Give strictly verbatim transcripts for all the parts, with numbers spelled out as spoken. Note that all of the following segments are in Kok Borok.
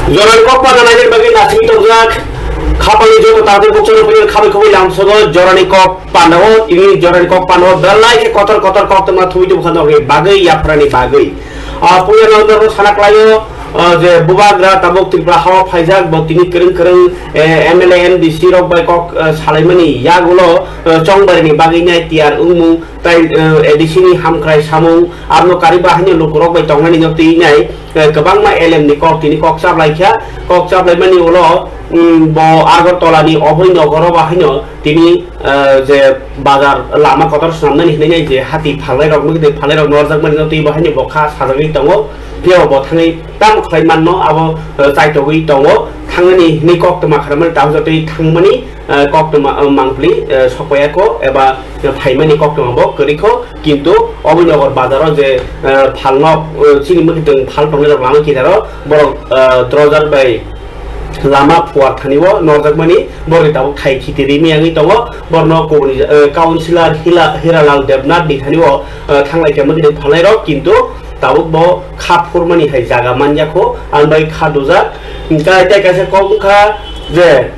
Jorani kok panda nainani bagwi nasing tongjak. Khapangni joto takhuk bukchano phaiwi khabai khoboi lamsogo jorani kok pandao, tini jorani kok pandao belai khe kotor kotor koktwma thubui tubukha nokni bagwi, yapharani bagwi. Ah, puila nokno sana klaio, ah, je bubagra tabuk Tripura hao phaijak, bo tini kwrwng kwrwng, eh, M L A, M D C rok bai kok, eh, salaimani yagulo, eh, chongbarini bagwi nai tiyar wngmung, tai, eh, A D C ni hamkrai samung, arno kariba haino lukurok bai tongnani no twi nai, eh, kwbangma L M ni kok tini kok chaplai kha, kok chaplaimani ulo, mm, bo Agartala ni Oboi Nogoro ba haino tini, eh, je bazar lama kotor swnamnani hinwi nai je hati phalnai rok, mwkhwtwi phalnai rok norjakmani no twi bo haino bo kha sajagwi tongo, phiya bo thangwi tamo khlai manno abo, eh, chaitogwi tongo, thangnani hinwi koktwma kharmani tamo jotoi thangmani, eh, koktwma, eh, mangpli, eh, sokpaiya kho eba phaimani koktwma bo kwrwi kho, kintu Oboi Nogor bazaro je, eh, phalno, eh, chini mwkhwtwng phal tongnai rok lama kinaro borok, eh, drojar bai lama phuar thani o norjakmani borokni tabuk thai khiti rimwi yangwi tongo. Borno kubuni, eh, councillor Hila-, Hiralal Debnath ni thani o, eh, thanglai khe mwkhwtwng phalnai rok, kintu tabuk bo kha phurmani hai jaga manya kho, ang bai kha dujak. Tei, tei kaisa kok wngkha je,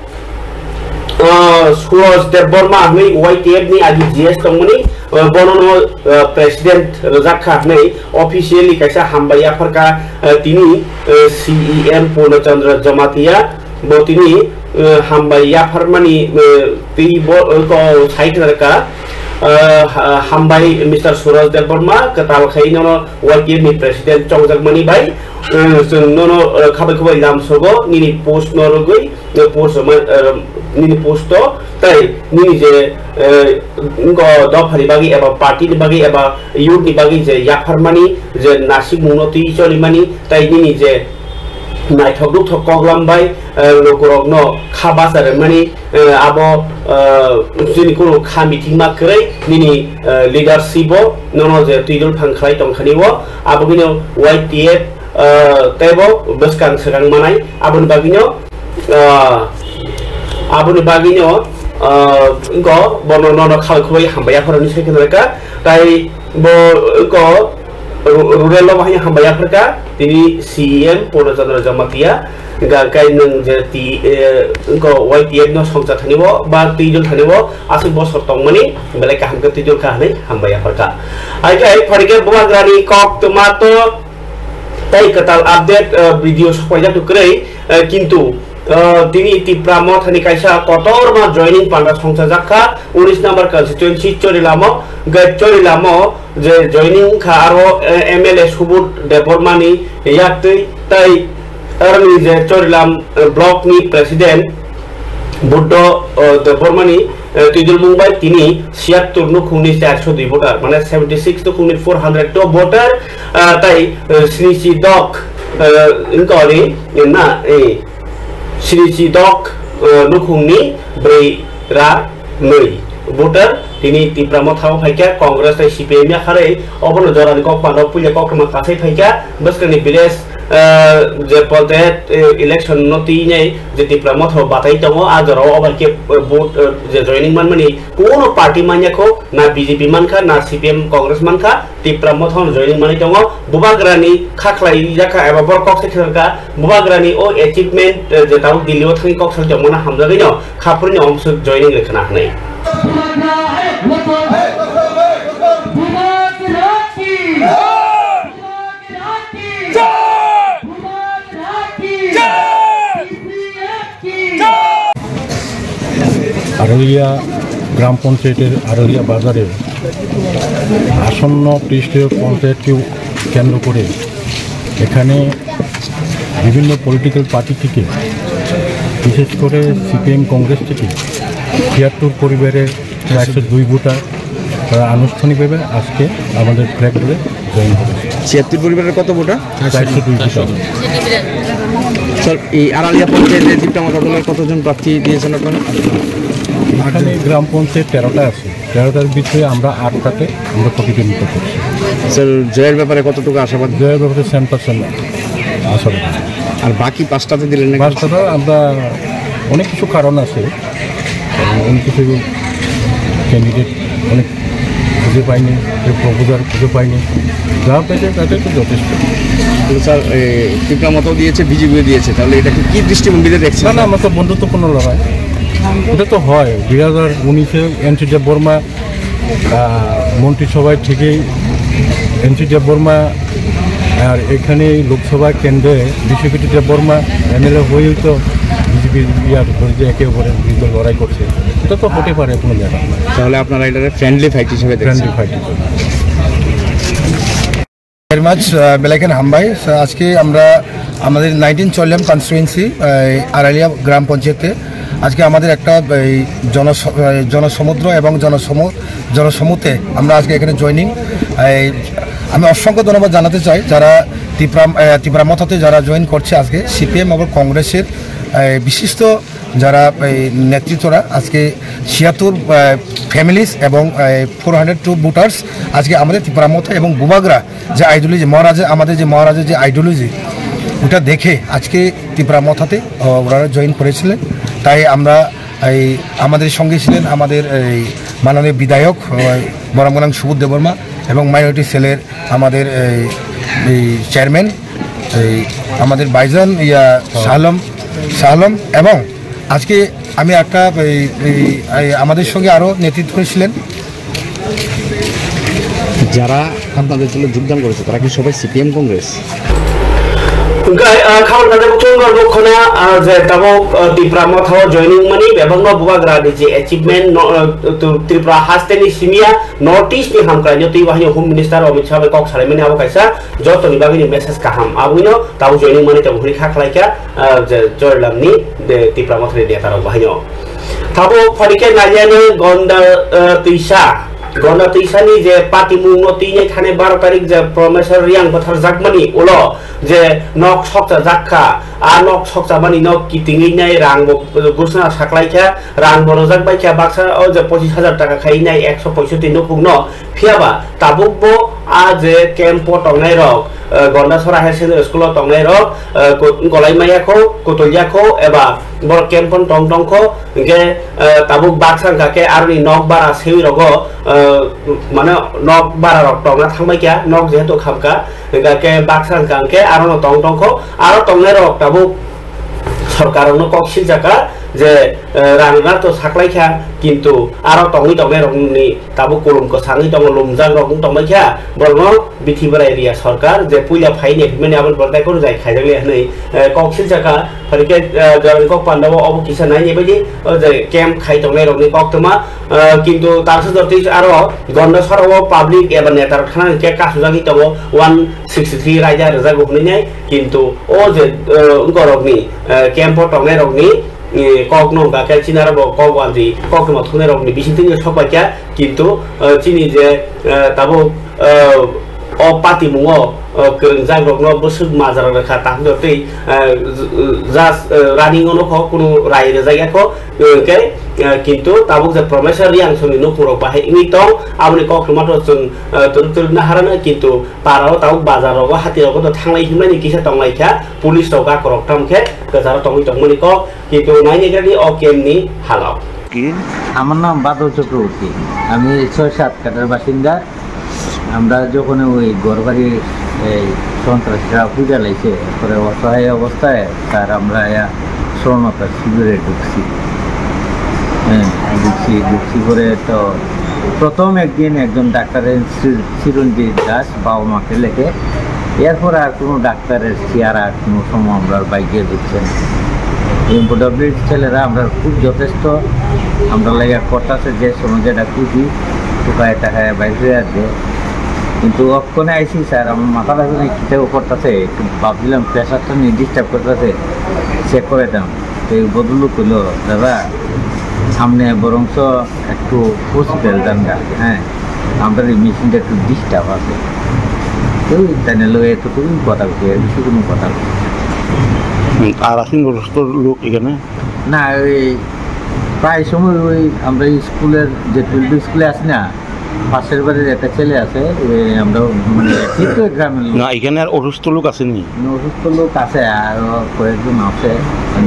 ah, Suraj Debbarma hwnwi Y T F ni agi G S tongmani, ah, bono no, ah, president rwjak kha hwnwi officially kaisa hambai yapharkha, ah, tini, ah, C E M Purna Chandra Jamatia bo tini, ah, hambai yapharmani, ah, twi bo, ah, ko sai khnarkha, ah, ha-, hambai Mister Suraj Debbarma kwtal khai nono Y T F ni president chongjakmani bai, ah, chwng nono, ah, khabai khubai lamsogo nini post no rwgwi. Nini post o ma-, eh, nini post o tei nini je, eh, wngkha dophani bagwi eba party ni bagwi eba youth ni bagwi je yapharmani je nasikmung no twi cholimani tei nini je naithok rukthok koklam bai, eh, lukurok no kha bacha rwmani, eh, abo, eh, chini kunu kha meeting ma kwrwi nini, eh, leadership o nono je twidul phang khlai tongthani o abo hino Y T F, eh, tei bo bwskang swkang manai aboni bagwi no ah, aboni bagwino, ah, wngkha bono nono khabai khubai hambai yaphar hwnwi sai kheno rwkha. Tai bo wngkha ru-, rural o bahai hambai yaphar kha tini C E M Purna Chandra Jamatia. Ga kai nwng je ti, eh, wngkha Y T F no songcha thani bo ba twi jol thani bo aswk bosor tongmani belai kaham khe twi jol kha hwnwi hambai yaphar kha. Hai khe hai phari khe bubagrani kok twma to Tai kwtal update, eh, video sokpaijak kwrwi, eh, kintu, eh, tini Tipra Mothani kaisa kotorma joining panda songchajak kha, unis number constituency Chorilamo, gai Chorilamo je joining wngkha aro, eh, M L A Subodh Debbarmani yaktwi tai aroni je Chorilam, eh, block ni president Buddho, eh, Debbarmani, eh, twijlmung bai tini siyattur nukhungni charso dui voter, mane seventy six nukhungni four hundred two voter, eh, tai, eh, snichi dok, eh, wngkha ori, na, eh, snichi dok, eh, nukhungni brwi ra nwi voter tini Tipra Motha o phaikha, Congress tei C P I M yakharwi obono jorani kok pano puila koktwma kasai phaikha, bwskangni village, eh, je panchayat, eh, election no twi nai je Tipra Motha o batai tongo, a jora o obo khe, eh, vote, eh, je joining manmani kuno party manya kho, na B J P mankha, na C P M Congress mankha, Tipra Motha o joining manwi tongo. Bubagrani kha khlai jakha eba borok kok se khlai kha, Bubagrani o achievement, eh, je tabuk Delhi o thangwi kok salai tongmano hamjagwi no, kha phuruni omswk joining le khna hwnwi. আরোলিয়া গ্রাম পঞ্চায়েতের আরোলিয়া বাজারে আসন্ন ত্রিশতম পঞ্চায়েতকে কেন্দ্র করে এখানে বিভিন্ন পলিটিক্যাল পার্টি থেকে, বিশেষ করে সিপিএম কংগ্রেস থেকে ছিয়াত্তর পরিবারের চারশো দুই ভোটার তারা আনুষ্ঠানিকভাবে আজকে আমাদের ফ্ল্যাগ ধরে জয়েন করেছে। ছিয়াত্তর পরিবারের কত ভোটার? চারশো দুই ভোটার। স্যার, এই আড়ালিয়া পঞ্চায়েতে দীপ্তা মাতা দলের কতজন প্রার্থী দিয়েছেন আপনারা? এখানে গ্রাম পঞ্চায়েত তেরোটা আছে, তেরোটার ভিতরে আমরা আটটাতে আমরা প্রতিদ্বন্দ্বিতা করছি। স্যার, জয়ের ব্যাপারে কতটুকু আশাবাদী? জয়ের ব্যাপারে সেন্ট পার্সেন্ট আশাবাদী। আর বাকি পাঁচটাতে দিলেন না কেন? পাঁচটাতে আমরা অনেক কিছু কারণ আছে, অনেক কিছু ক্যান্ডিডেট অনেক খুঁজে পাইনি, কেউ প্রপোজাল খুঁজে পাইনি। যা পেয়েছে তাতে তো যথেষ্ট। কিন্তু স্যার, এ, ত্রিপুরা মথাও দিয়েছে, বিজেপিও দিয়েছে, তাহলে এটাকে কি দৃষ্টিভঙ্গিতে দেখছেন? না, না, আমরা তো বন্ধুত্বপূর্ণ লড়াই। এটা তো হয়, দুই হাজার উনিশে এনসি দেববর্মা, আহ, মন্ত্রিসভায় থেকেই এনসি দেববর্মা, আর এখানে এই লোকসভা কেন্দ্রে বিশ্বজিৎ দেববর্মা এমএলএ হয়েই তো বিজেপি ইয়ার বিরুদ্ধে একে অপরের বিরুদ্ধে লড়াই করছে। এটা তো হতে পারে কোনো ব্যাপার না। তাহলে আপনারা এটাকে ফ্রেন্ডলি ফাইট হিসেবে দেখছেন? ফ্রেন্ডলি ফাইট হিসেবে। ভেরি মাচ, বেলাইকেন হামবাই। So, আজকে আমরা আমাদের নাইনটিন চল্লিয়াম কনস্টিটুয়েন্সি, আড়ালিয়া গ্রাম পঞ্চায়েতে আজকে আমাদের একটা এই জনস-, আহ, জনসমুদ্র এবং জনসম-, জনসমুতে আমরা আজকে এখানে জয়েনিং। এই আমি অসংখ্য ধন্যবাদ জানাতে চাই যারা তিপ্রা, আহ, তিপ্রা মথাতে যারা জয়েন করছে আজকে সিপিএম এবং কংগ্রেসের, আহ, বিশিষ্ট যারা এই নেতৃত্বরা আজকে ছিয়াত্তর, আহ, ফ্যামিলিজ এবং, আহ, ফোর হান্ড্রেড টু ভোটার্স আজকে আমাদের তিপ্রা মথা এবং বুবাগ্রা যে আইডিওলজি, মহারাজের, আমাদের যে মহারাজের যে আইডিওলজি, ওটা দেখে আজকে তিপ্রা মথাতে, আহ, ওনারা জয়েন করেছিলেন। তাই আমরা এই আমাদের সঙ্গে ছিলেন আমাদের এই মাননীয় বিধায়ক, আহ, বরামগোলাং সুবোধ দেববর্মা এবং মাইনরিটি সেলের আমাদের এই, এই চেয়ারম্যান, এই আমাদের ভাইজান ইয়া শাহ আলম, শাহ আলম এবং আজকে আমি একটা এই, এই, এই আমাদের সঙ্গে আরও নেতৃত্ব করেছিলেন। যারা আপনাদের দলে যোগদান করেছে, তারা কি সবাই সিপিএম Congress? Hwnkhe, ah, khabor kata bwtwng rok nukho na, ah, je tabuk, ah, Tipra Mothao joining mani bebakno bubagra ni je achievement no, ah, tu-, Tripura haste ni simiya North East ni hamkrai no twi bahai Home Minister Amit Shah bai kok salai mani abo kaisa jotoni bagwi ni message kaham. Aboni no tabuk joining mani tabuk hwnwi kha khlai kha, ah, je Joyram ni, de, Tipra Motha ni neta rok bahai no. Tabuk phani khe naliya ni Gonda, ah, twisa, Gonda twisa ni je patimung no twi nai thani baro tarik je Promeswar Reang bwthar jak mani ulo, je nok sokcha jak kha, a nok sokcha mani nok kitingwi nai rang bo gusna saklai kha, rang bo rwjak bai kha baksa o je pochis hajar taka khai nai ekso poisotti nukhung no, phiya ba tabuk bo a je camp o tongnai rok, eh, Gondasora Higher Secondary School o tongnai rok, eh, ko-, golai maya kho, kotol ya kho, eba borok camp o tong tong kho, hwnkhe, eh, tabuk baksa wngkha khe aroni nok bara sewi rogo, eh, mane nok bara rok tongna thangbai kha, nok jehetu khamkha, Hingkha khe baksa hingkha hingkhe aro no tong tong kho, aro tongnai rok tabuk sorkar rok no kok siljaka je, eh, rang rang to saklai kha, kintu aro tongwi tongnai rok ni tabuk kulum kwsangwi tongo, lumjak rok wng tongbai kha, borok no bithi bwrai riya sorkar je puila phai ni himani abo ni borok tai kunu jai khaijak le hwnwi, eh, kok siljaka. Phai khe, ah, Jorani kok panda o obo kisa nai ni bagwi, o je camp khai tongnai rok ni koktwma, ah, kintu tamsa jotwi aro Gondasora o public eba neta rok thana hwnkhe kasujagwi tongo one sixty three raida rwjago hwnwi nai, kintu o je, ah, wngkor rok ni, ah, camp o tongnai rok ni, eh, kok no hwnkha khe chini aro bo kok wanjwi koktwma thungnai rok ni bisingtwi sok bai kha, kintu, ah, chini je, ah, tabuk, ah, o patimungo, o, kwrwngjak rokno bwswk majra rwkha, tamo tei, eh, j-, j-, just, eh, running o nokho kunu rai rwjak ya kho, eh, hwnkhe, eh, kintu tabuk je Promeswar Reang songni nukhung rok bahai wngwi tong, aboni koktwma to chwng, eh, twrwk twrwk naharano, kintu para o tabuk bazar rogo hati rogo to thanglai himnani kisa tonglai kha, police rok gakor rok tamo khe kwcharo tongwi tongmani kok, kintu naini gani o camp ni halok. কি? আমার নাম বাদল চক্রবর্তী। আমি ছয় সাত কাটার বাসিন্দা। আমরা যখন ওই ঘরবাড়ি এই সন্ত্রাসীরা পুড়ে লাইছে, এরপরে অসহায় অবস্থায় স্যার আমরা ইয়া শরণার্থী শিবিরে ঢুকছি। হ্যাঁ, ঢুকছি, ঢুকছি পরে তো প্রথম একদিন একজন ডাক্তারের চি-, চিরঞ্জিত দাস বাবা মাকে লেখে, এরপরে আর কোনো ডাক্তারের চেহারা কোনো সময় আমরা বাইকে দেখছি না। এমডব্লিউডি ছেলেরা আমরা খুব যথেষ্ট, আমরা লেগে করতেছে যে সময় যেটা খুশি, টুকায় টাকায় বাইক হয়ে আসবে। কিন্তু অক্ষণে আইসি স্যার, আমার মাথাটা যেন কিতাও করতেছে, একটু ভাবছিলাম প্রেশারটা নিয়ে ডিস্টার্ব করতেছে, চেক করে দাম। তো এই ভদ্রলোক কইলো, "দাদা, সামনে বরঞ্চ একটু হসপিটাল যান গা, হ্যাঁ, আমরা এই মেশিনটা একটু ডিস্টার্ব আছে।" তো তাই নিয়ে এতটুকুই কথা বলছি, এর বেশি কোনো কথা বলছি না। হুম, আর আছেন অসুস্থ লোক এখানে? না, ওই প্রায় সময় ওই আমরা স্কুলের যে টুয়েলভ স্কুলে আছি না, পাশের বাড়ির একটা ছেলে আছে, ওই আমরা মানে ঠিক তো গ্রামের লোক। না, এখানে আর অসুস্থ লোক আসেনি? না, অসুস্থ লোক আছে, আরো কয়েকজন আছে।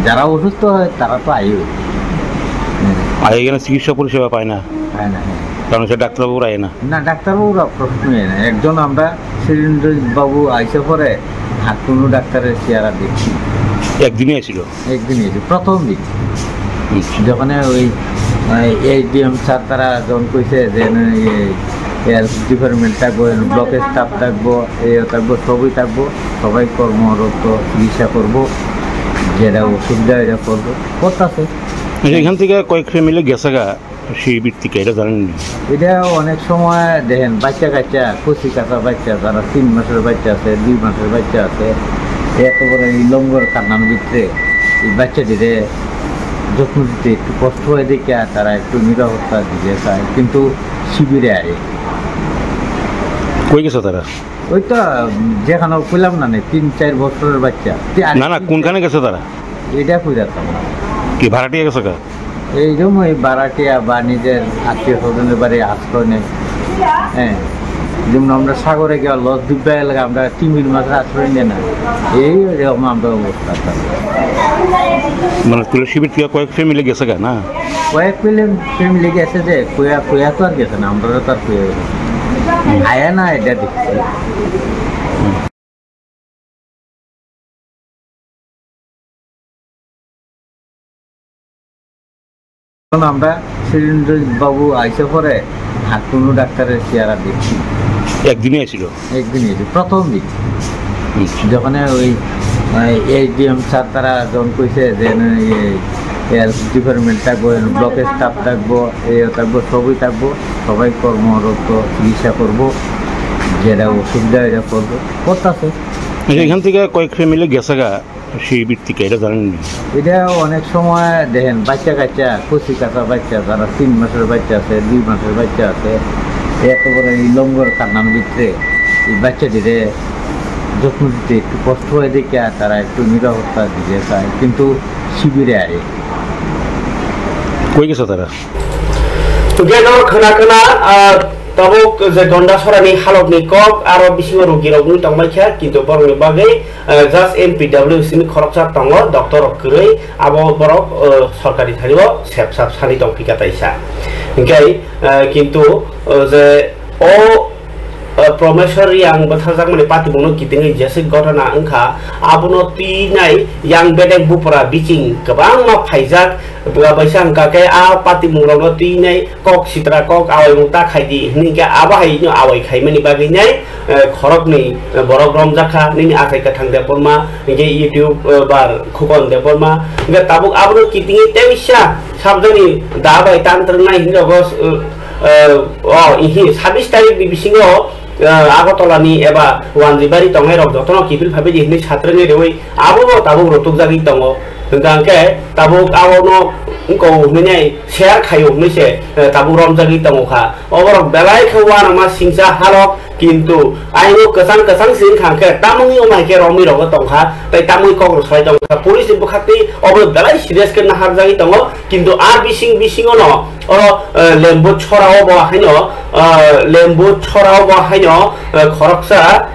যারা অসুস্থ হয়, তারা তো আইও। হ্যাঁ। আর এখানে চিকিৎসা পরিষেবা পায় না? পায় না, হ্যাঁ। কারণ সে ডাক্তারবাবুরা আয় না। না, ডাক্তারবাবুরা প্রশ্নই আয় না। একজন আমরা সুরেন্দ্র বাবু আইসে পরে আর কোনো ডাক্তারের চেহারা দেখছি না। একদিনই আসিল। একদিনই আসিল, প্রথম দিন। হুম। যখন ওই, ওই এসডিএম স্যার তারা যখন কইছে যে, এই হেলথ ডিপার্টমেন্ট থাকবো, ব্লকের স্টাফ থাকবো, এও থাকবো, সবই থাকবো, সবাই কর্মরত চিকিৎসা করবো, যেটা অসুবিধা এটা করবো, করতেছে। আচ্ছা, এখান থেকে কয়েক ফ্যামিলি গেছে গা শিবির থেকে, এটা জানেন নি? এটা অনেক সময় দেখেন, বাচ্চা কাচ্চা, কচি কাঁচা বাচ্চা, যারা তিন মাসের বাচ্চা আছে, দুই মাসের বাচ্চা আছে, এত বড় এই লঙ্গর কান্নার ভিতরে এই বাচ্চাটিরে যত্ন দিতে একটু কষ্ট হয় দেখে তারা একটু নিরাপত্তা দিতে চায়, কিন্তু শিবিরে আয়। কই গেছে তারা? ওই তো, উম, যেখানে কইলাম না, নে, তিন চার বছরের বাচ্চা। তি-, আর না, না, কোনখানে গেছে তারা? এটা কই রাখতাম না। কি ভাড়াটিয়া গেছে কা? এই যে ওই ভাড়াটিয়া বা নিজের আত্মীয় স্বজনের বাড়ি আশ্রয় নেয়। হ্যাঁ, যেমন আমরা সাগরে গিয়ে লস ডুববে এলাকা, আমরা তিন দিন মাত্র আশ্রয় নেয় না। এই এরকম আমরা অবস্থা। মানে, তুলে শিবির থেকে কয়েক ফ্যামিলি গেছে গা, না? কয়েক ফ্যামিলি, ফ্যামিলি গেছে যে, কুয়া, কুয়া তো আর গেছে না, আমরা তো আর কুয়া গেছে না। আয়া না, এটা দেখছি। এখন আমরা সুরেন্দ্র বাবু আইসে পরে আর কোনো ডাক্তারের চেহারা দেখছি না। একদিনই আসিল। একদিনই আসিল, প্রথম দিন। হুম। যখন ওই, ওই এসডিএম স্যার তারা যখন কইছে যে, এই হেলথ ডিপার্টমেন্ট থাকবো, ব্লকের স্টাফ থাকবো, এও থাকবো, সবই থাকবো, সবাই কর্মরত চিকিৎসা করবো, যেটা অসুবিধা এটা করবো, করতেছে। আচ্ছা, এখান থেকে কয়েক ফ্যামিলি গেছে গা শিবির থেকে, এটা জানেন নি? এটা অনেক সময় দেখেন, বাচ্চা কাচ্চা, কচি কাঁচা বাচ্চা, যারা তিন মাসের বাচ্চা আছে, দুই মাসের বাচ্চা আছে, এত বড় এই লঙ্গর কান্নার ভিতরে এই বাচ্চাটিরে যত্ন দিতে একটু কষ্ট হয় দেখে তারা একটু নিরাপত্তা দিতে চায়, কিন্তু শিবিরে আয়। কই গেছে তারা? Geno khna khna, ah, tabuk je Gondasorani halokni kok aro bisingo rogirok wng tongbaikha, kintu borokni bagwi, ah, just M P W C ni khoroksa tongo, doctor rok kwrwi, abo borok, ah, sorkari thani o sepsap sani tongphika taisa. Hinkhe, ah, kintu, ah, je o, ah, Promeswar Reang bwtharjakmani patimungno kitingwi jeswk ghotona wngkha, abono twinai yang bedek bupra biching kwbangma phaijak, bwla baisa wngkha khe a patimungrokno twinai kok sitra kok awaimung ta khai di hinwi khe abo hai no awai khaimani bagwi nai, eh, khoroknwi, eh, borok romjakha nini achai kwthang Debbarma hinkhe YouTube, eh, bar Khukon Debbarma hinkhe tabuk abono kitingwi teisa sabjani da bai tantrwngnai hinwi rogo, eh, eh, o ihi sabis tarik ni bisingo, eh, Agartala ni eba Wanjibari tongnai rok jotono kiphil phabi di hinwi satrwngwi rwi abobo tabuk rotukjagwi tongo. Hwnkha hwnkhe tabuk abono wngkho hinwi share khaio hinwi se, eh, tabuk romjagwi tongokha. Oborok belai khe uanama singcha halok, kintu aino kwchang kwchang se wngkha hwnkhe tamoni omo hai khe romwi rogo tongkha, tei tamoni kok rw sai tongkha. Police ni bwkhaktwi obo belai serious khe naharjagwi tongo, kintu a bising bisingo no oro, eh, Lembu Chorao bo haino, eh, Lembu Chorao bo haino, eh, khoroksa,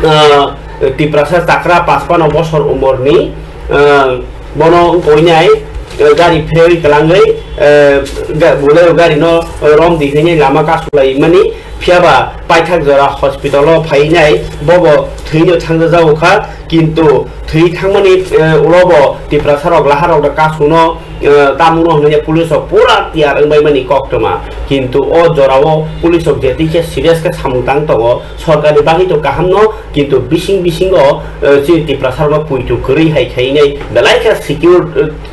eh, Tiprasa chakra paspano bosor umorni, eh, bono wngkha winai, eh, gari pherewi kwlangwi, eh, ga-, bolero gari no rom di hinwi lama kasu lai mani, phiyaba paithak jora hospital o phainai bobo thwino thangjago kha, kintu thwi thangmani, eh, ulo bo Tiprasa rok lahar rok da kasu no, eh, tamo no hinwi police rok pura tiyar wngbai mani koktwma, kintu o jora o police rok je tei khe serious khe samung tang tongo, sorkar ni bagwi to kaham no, kintu bising bisingo, eh, chini Tiprasa rokno puitu kwrwi hai khainai belai khe secure,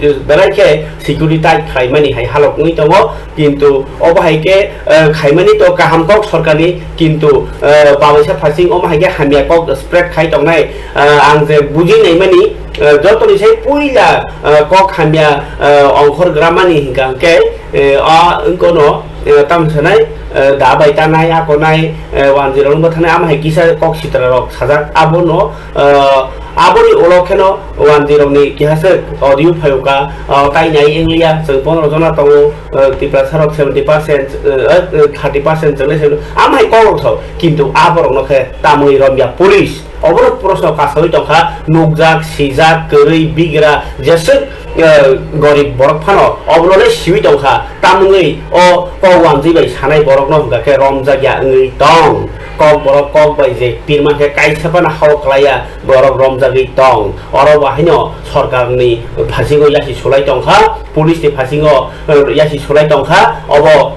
eh, belai khe security tight khlaimani hai halok wngwi tongo, kintu obo hai khe, eh, khaimani to kaham kok sorkarni, kintu, eh, babaisa phasing omo hai khe hamya kok spread khai tongnai, eh, ang je buji naimani, eh, jotoni sai puila, eh, kok hamya, eh, ongkhor gramani hinkha hwnkhe, eh, a wngkono, eh, tamo sanai, eh, da bai tanai, ako nai, eh, wanjwi rok wngwi thanai, amo hai kisa kok sitra rok sajak, abono, eh, aboni ulo kheno wanjwi rokni kisa se audio phaiyoka, eh, tai nai wngliya, chwng pondro jona tongo, eh, Tiprasa rok seventy percent, eh, eh, thirty percent chwngno se, amo hai kok rok thok, kintu aborokno khe tamoni romya police. Obono proshno kasaui tongkha, nukjak, sijak, kwrwi, bigra, jeswk, eh, gorib borok phano obono le siui tongkha, tamungwi o kok wanjwi bai sanai borokno hwnkha khe romjakya wngwi tong. Kok borok kok bai je pirma khe kaisa phano hao klaiya borok romjagwi tong. Oro bo haino sorkarni phasingo yasi sulai tongkha, police ni phasingo, eh, yasi sulai tongkha, obo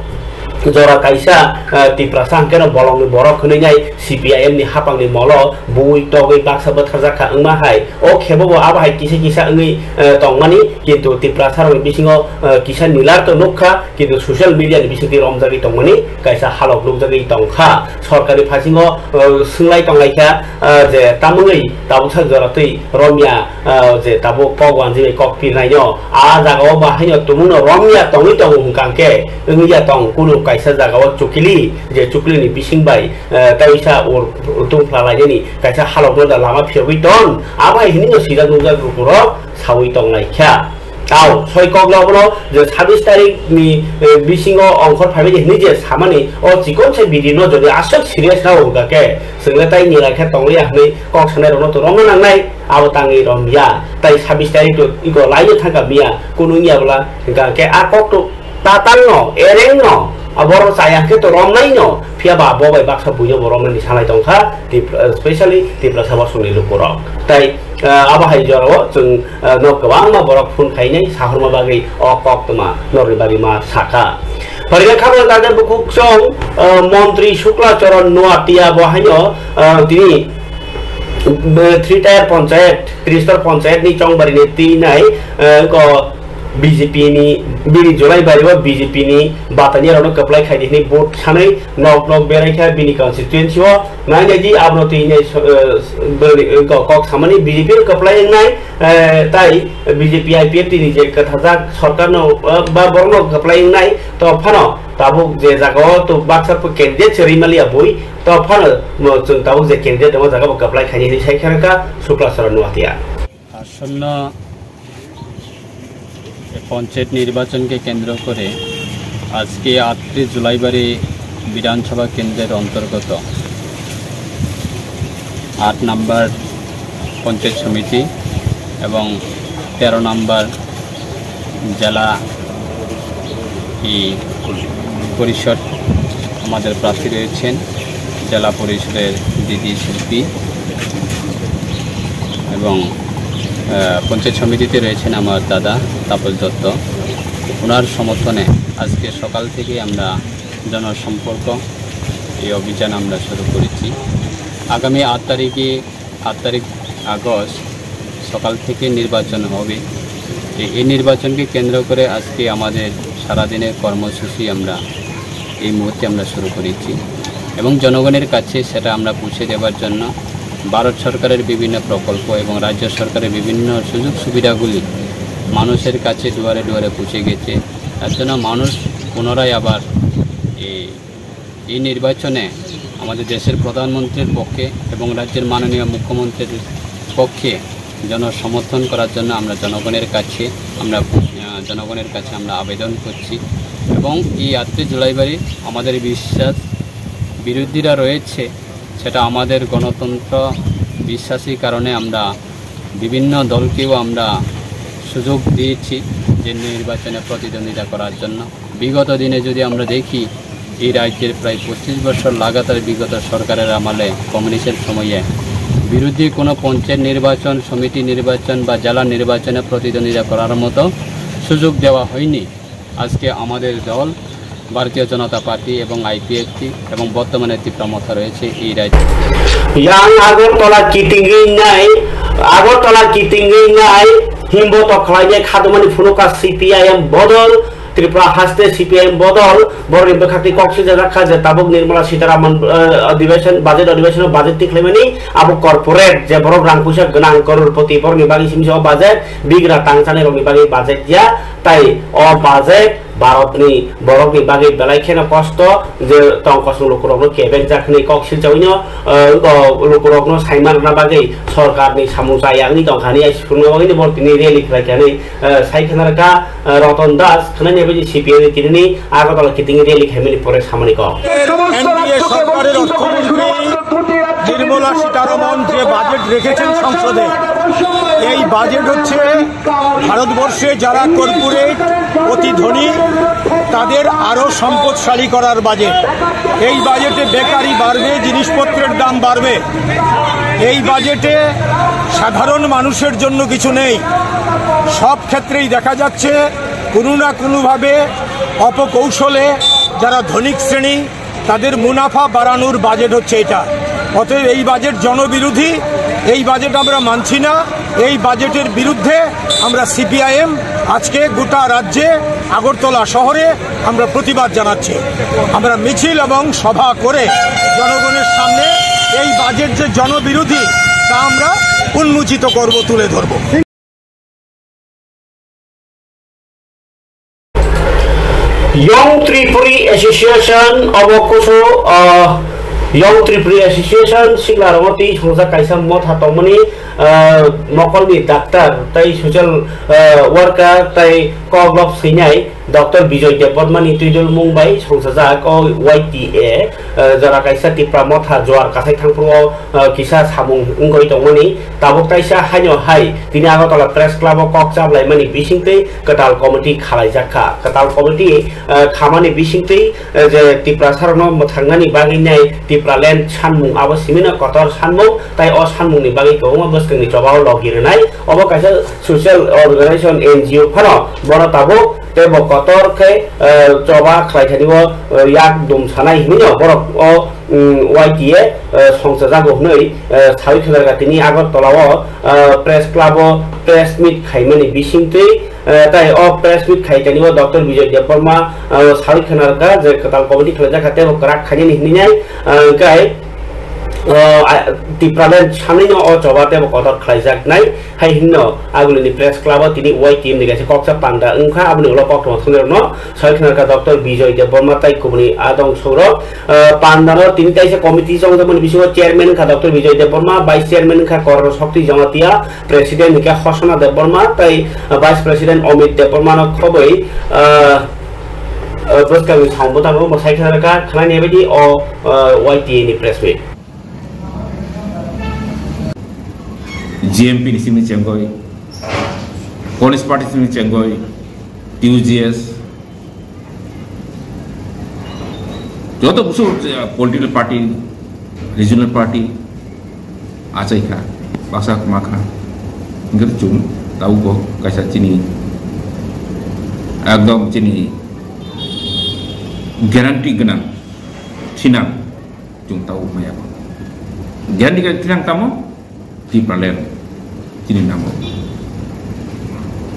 jora kaisa, eh, Tiprasa hwnkhe no bolongni borok hwnwi nai C P I M ni hapangni molo bui togwi baksa bwtharjak kha wngma hai. O khebo bo abo hai kisa kisa wngwi, eh, tongmani, kintu Tiprasa rokni bisingo, eh, kisa nilar to nukha, kintu social media ni bisingtwi romjagwi tongmani kaisa halok nukjagwi tongkha. Sorkarni phasingo, eh, swngwlai tonglaikha, eh, je tamungwi tabuksa jora twi romya, ah, je tabuk kok wanjwi bai kok pirnaino, a jagao bahaino tumungno romya tongwi tongo hwnkha khe wngya tong kunu kaisa jagao chukili, je chukilini bising bai, eh, taisa ur tungphla lainani kaisa halokno da lama phiyogwi ton, abo hai hinino sijak nukjak lukurok saui tonglaikha. Tao soi kok no bono je sabis tarik ni, eh, bisingo ongkhor phaimani hinwi je samani o chikon se video no jodi aswk serious na hwnkha khe chwngno tai nilai khe tongwi ya hinwi kok sanai rokno to romna nangnai, abo tangwi romya. Tai sabis tarik to iko laino thangkha miya, kunu wngya bwla hwnkha khe a kok to tatal no, ereng no, a borok chaya khe to romnai no, phiya ba bo bai baksa buino bo romnani salai tongkha, Tip-, specially Tiprasa bosongni lukurok. Tai, ah, abo hai jorao chwng, ah, no kwbangma borok phone khainai sahorma bagwi o koktwma norni bagwi ma sakha. Phaikha khabor kaja bukhuk song, ah, Montri Shukla Charan Noatia bo haino, ah, tini, eh, Three Tier Panchayat, Tristor Panchayat ni chongbari ni twi nai, eh, ko B J P ni, bini Julaibari o B J P ni batani rokno kwplai khaidi hinwi vote sanwi nok nok berai kha bini constituency o. Nai nai di abono twi nai so-, eh, bini, eh, ko-, kok samani B J P no kwplai wngnai, eh, tai B J P I P F T ni je kwthajak sorkar no, eh, ba borok no kwplai wngnai to phano tabuk je jaga o to baksa po candidate se rwimaliya bui to phano mo chwng tabuk je candidate tongma jaga bo kwplai khaini hinwi sai kha Shukla Charan Noatia. আসন্ন পঞ্চায়েত নির্বাচনকে কেন্দ্র করে আজকে আটটি জুলাইবাড়ি বিধানসভা কেন্দ্রের অন্তর্গত আট নম্বর পঞ্চায়েত সমিতি এবং তেরো নম্বর জেলা এই পরিষদ আমাদের প্রার্থী রয়েছেন জেলা পরিষদের দিদি শিল্পী এবং, আহ, পঞ্চায়েত সমিতিতে রয়েছেন আমার দাদা তাপস দত্ত। ওনার সমর্থনে আজকে সকাল থেকে আমরা জনসম্পর্ক এই অভিযান আমরা শুরু করেছি। আগামী আট তারিখে আট তারিখ আগস্ট সকাল থেকে নির্বাচন হবে। এ-, এই নির্বাচনকে কেন্দ্র করে আজকে আমাদের সারাদিনের কর্মসূচি আমরা এই মুহূর্তে আমরা শুরু করেছি এবং জনগণের কাছে সেটা আমরা পৌঁছে দেওয়ার জন্য ভারত সরকারের বিভিন্ন প্রকল্প এবং রাজ্য সরকারের বিভিন্ন সুযোগ সুবিধাগুলি মানুষের কাছে দুয়ারে দুয়ারে পৌঁছে গেছে। তার জন্য মানুষ পুনরায় আবার এই এই নির্বাচনে আমাদের দেশের প্রধানমন্ত্রীর পক্ষে এবং রাজ্যের মাননীয় মুখ্যমন্ত্রীর পক্ষে জনসমর্থন করার জন্য আমরা জনগণের কাছে আমরা, আহ, জনগণের কাছে আমরা আবেদন করছি এবং এই আটটি জুলাইবাড়ি আমাদের বিশ্বাস বিরোধীরা রয়েছে, সেটা আমাদের গণতন্ত্র বিশ্বাসী কারণে আমরা বিভিন্ন দলকেও আমরা সুযোগ দিয়েছি যে নির্বাচনে প্রতিদ্বন্দ্বিতা করার জন্য। বিগত দিনে যদি আমরা দেখি, এই রাজ্যের প্রায় পঁচিশ বছর লাগাতার বিগত সরকারের আমলে, কমিউনিস্টের সময়ে বিরোধী কোনো পঞ্চায়েত নির্বাচন, সমিতি নির্বাচন বা জেলা নির্বাচনে প্রতিদ্বন্দ্বিতা করার মতো সুযোগ দেওয়া হয়নি। আজকে আমাদের দল ভারতীয় জনতা পার্টি এবং আইপিএফটি এবং বর্তমানে ত্রিপুরা মথা রয়েছে এই রাজ্যে। Yang Agartala kitingwi nai, Agartala kitingwi nai, himbo to khlainai khadumani phunuka C P I M bodol, Tripura haste C P I M bodol, borokni bwkhakni kok swijajak kha je tabuk Nirmala Sitharaman, eh, adhiveshon, budget adhiveshon o budget tikhlaimani, abo corporate je borok rang puisa gwnang crorepoti borokni bagwi simi se o budget, bigra tangchanai rokni bagwi budget ya, tai o budget Bharatni borokni bagwi belai kheno kosto je tong kosong lukurokno kebek jak hwnwi kok silchawino, eh, wngkha lukurokno saima rwna bagwi sorkarni samung chaya wngwi tongkha hwnwi ai siphurna bagwino bo tini rally khlai kha hwnwi, eh, sai khna rwkha, eh, Ratan Das khwnani bagwi C P I ni tinini Agartala kiting rally khaimani pore samani kok. NDA সরকারের অর্থমন্ত্রী নির্মলা সীতারমণ যে বাজেট রেখেছেন সংসদে, এই বাজেট হচ্ছে ভারতবর্ষে যারা কর্পোরেট, অতি ধনী, তাদের আরও সম্পদশালী করার বাজেট। এই বাজেটে বেকারি বাড়বে, জিনিসপত্রের দাম বাড়বে। এই বাজেটে সাধারণ মানুষের জন্য কিছু নেই। সব ক্ষেত্রেই দেখা যাচ্ছে কোনো না কোনোভাবে অপকৌশলে যারা ধনিক শ্রেণী, তাদের মুনাফা বাড়ানোর বাজেট হচ্ছে এটা। অতএব এই বাজেট জনবিরোধী, এই বাজেট আমরা মানছি না। এই বাজেটের বিরুদ্ধে আমরা সিপিআইএম আজকে গোটা রাজ্যে, আগরতলা শহরে আমরা প্রতিবাদ জানাচ্ছি। আমরা মিছিল এবং সভা করে জনগণের সামনে এই বাজেট যে জনবিরোধী, তা আমরা উন্মোচিত করব, তুলে ধরব। Young Tripuri Association obo kusu, ah, Young Tripuri Association sikla rogoti songsa kaisa motha tongmani, ah, mokolni doctor tai social, ah, worker tai koglop swinai Doctor Bijoy Debbarma ni twidul mung bai songsajak o Y T A, ah, jora kaisa Tipra motha Jowar Kasai thangphuru o, ah, kisa samung wngwi tongmani. Tabuk taisa haino hai tini Agartala Press Club o kok chaplaimani bisingtwi kwtal committee khalaijak kha. Kwtal committee, eh, khamani bisingtwi, eh, je Tiprasarokno mwthangnani bagwi nai Tipraland sanmung abo simino kotor sanmung, tai o sanmungni bagwi kwbangma bwskangni chobao logi rwnai. Obo kaisa social organization, N G O phano bono tabuk tei bo kotor khe, eh, choba khlai thani o, eh, yak dum sanai hinwi no borok o, mm, Y T A, eh, songchajago hwnwi, eh, sawi khwlarkha tini Agartala o, eh, press club o press meet khaimani bisingtwi, eh, tai o press meet khai tani o Doctor Bijoy Debbarma, eh, sawi khwlarkha je kwtal committee khlaijak kha tei bo kwrak khainani hinwi nai, eh, hwnkhe, eh, a-, Tipraland sanwi no o choba tei bo kotor khlaijak nai. Hai hinno agulini press club o tini Y T M ni kaisa koksa panda wngkha, aboni ulo koktwma thumnairokno sawi khwnarkha Doctor Bijoy Debbarma tai kubuni adong songrok. Ah, pandano tini kaisa committee chongjakmani bisingo chairman wngkha Doctor Bijoy Debbarma, vice chairman wngkha Korno Shakti Jamatia, president hwnkhe Hosana Debbarma tai, ah, vice president Amit Debbarmano khobwi, ah, ah, bwskangni samung bwtangno mwsai khwnarkha, khwnani baidi o, ah, Y T A ni press meet. G M P ni simi chengoi, Congress Party simi chengoi, T U G S, joto busu, eh, political party, regional party, achai kha, baksa ma kha, hingke chwng tabuk bo kaisa chini, ekdom chini guarantee gwnang, thinang. Chwng tabuk maya bo. Gyan ni gyan thinang tamo Tipraland chini namo.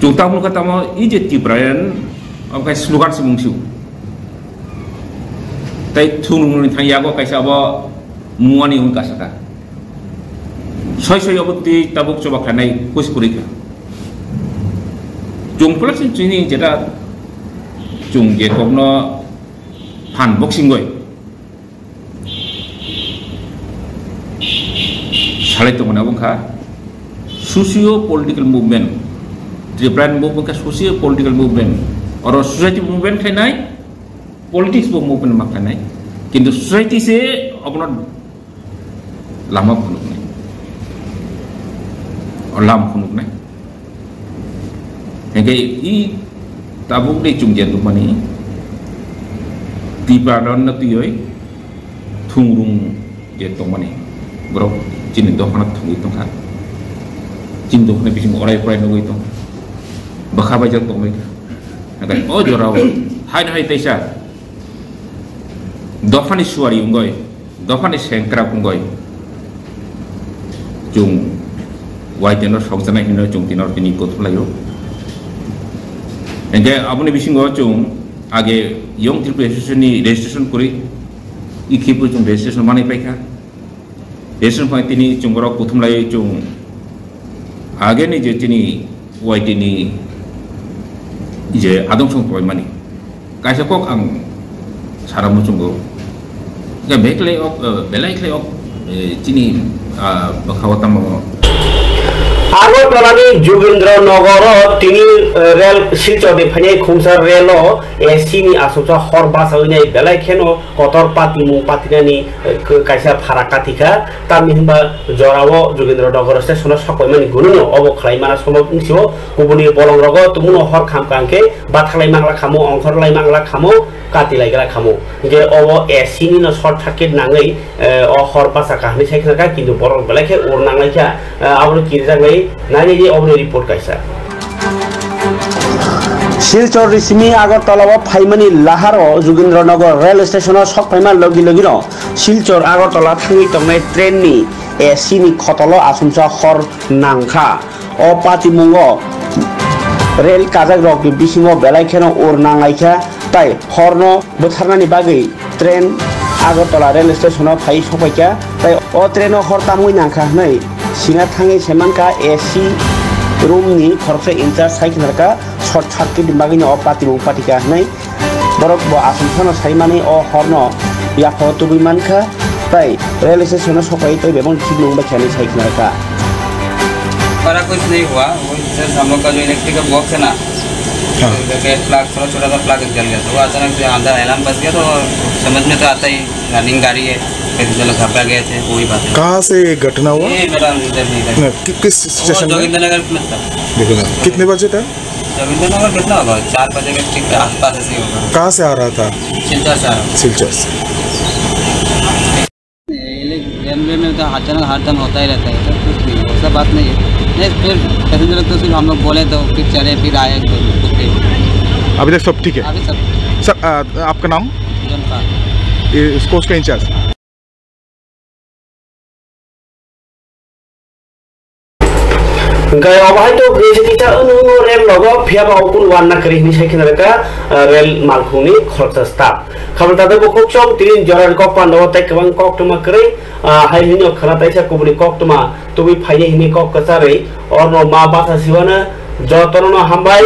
Chwng tabuk kha tamo i je Tipraland, omo khai slogan se mung siu. Tai thung nung ni thang yago kaisa abo muani wng kasa kha. Soi soi obo twi tabuk choba khanai kuis kuri kha. Chwng pulak sin chini jeta chwng je kokno phan boxing goi. Salai tongmani abo wngkha socio political movement. Tripura ni movement wngkha socio political movement. Oro society movement khainai, politics bo movement ma khainai. Kintu society se abono lama phunuknai. O lam phunuknai. Hingke i tabuk de chwng je nukmani Tipraland no twiwi thungrung je tongmani borok chini dophano thungwi tongkha. Chini dophano bisingo orai porai nugwi tongkha. Bwkha bai jak tongwi kha. Hingke o jorao hai hai teisa dophani suari wngoi, dophani sengkrak wngoi. Chwng Y T A no sokjaknai hinwi chwng tini oro tini kuthum laio. Hingke aboni bisingo chwng age Young Tripura Association ni registration kwrwi, i khiphru chwng registration manwi paikha. Registration phai tini chwng oro kuthum laiwi chwng ageni je chini Y T ni je adong song paimani. Kaisa kok ang sana muchungo. Ya, belai khlai ok, eh, belai khlai ok, eh, chini, ah, bwkhao tamo. Agartala ni Jogindra Nagar o tini, eh, rel Silchar ni phainai khumsa rel o A C ni aswksa hor bachawi nai belai kheno kotor patimung patinani, eh, k-, kaisa phara katikha. Tamni hwnba jorao Jogindra Nagar station o sokpaimani gununo obo khlai mana somok wngsio kubuni bolong rogo tumuno hor kham kang khe bathalai mangla khamo, ongkhorlai mangla khamo, katilai gra khamo. Hinkhe obo A C ni no short circuit nangwi, eh, o hor bachakha hinwi sai khna kha, kintu borok belai khe ur nanglaikha, eh, abono kirjak lai nainai di oboni report kaisa. Silchar ni simi Agartala o phaimani laharo Jogindra Nagar rail station o sokphaima logi logino Silchar Agartala thangwi tongnai train ni A C ni khotolo asumsa hor nangkha. O patimungo rail kajak rokni bisingo belai kheno ur nanglaikha, tai horno bwtharnani bagwi train Agartala rail station o phai sokpaikha, tai o train o hor tamwi nangkha hwnwi sina thangwi saimankha A C room ni khoroksa in charge sai khna kha short circuit ni bagwino o patimung patikha hwnwi. Borok bo aswk phano saimani o horno yaphao tubui mankha, tai rail station o sokai tei bebak thik nung bai khe hinwi sai khna kha. बड़ा कुछ नहीं हुआ, वो जस्ट हम लोग का जो इलेक्ट्रिक का बॉक्स है ना, हाँ। तो गैस प्लग, थोड़ा छोटा सा प्लग जल गया, तो वो अचानक से अंदर एलार्म बज गया, तो समझ में तो आता ही, रनिंग गाड़ी है, पैसेंजर लोग घबरा गए थे, वही बात है। कहाँ से ये घटना हुआ? ये मेरा इधर नहीं था। नहीं, कि-, किस वो स्टेशन में? जोगिंदर नगर में था। देखो ना, कितने बजे था? रविंद्रनगर कितना होगा? चार बजे के ठीक आसपास ऐसे ही होगा। कहाँ से आ रहा था? सिलचर से आ रहा था। सिलचर से। ये रेलवे में तो अचानक हर दम होता ही रहता है, तो कुछ नहीं, ऐसा बात नहीं है। नहीं, फिर पैसेंजर तो सिर्फ हम लोग बोले तो फिर चढ़े, फिर आए, तो कुछ नहीं। अभी तक सब ठीक है? अभी सब ठीक है। सर, आ, आपका नाम? जौन खान। ये, इसको, उसका in charge? Hwnkhe obo hai to grijak kisa wngwi rel rogo, phiya ba okun wanna kwrwi hwnwi sai kheno rwkha, ah, rel malkhungni khoroksa staff. Khabal tadai bukhuk chwng tini jorani kok pandao tei kwbang koktwma kwrwi, ah, hai hwnwi khwna taisa kubuni koktwma tubui phainai hwnwi kok kwcharwi orno ma basa siwano jotono hambai.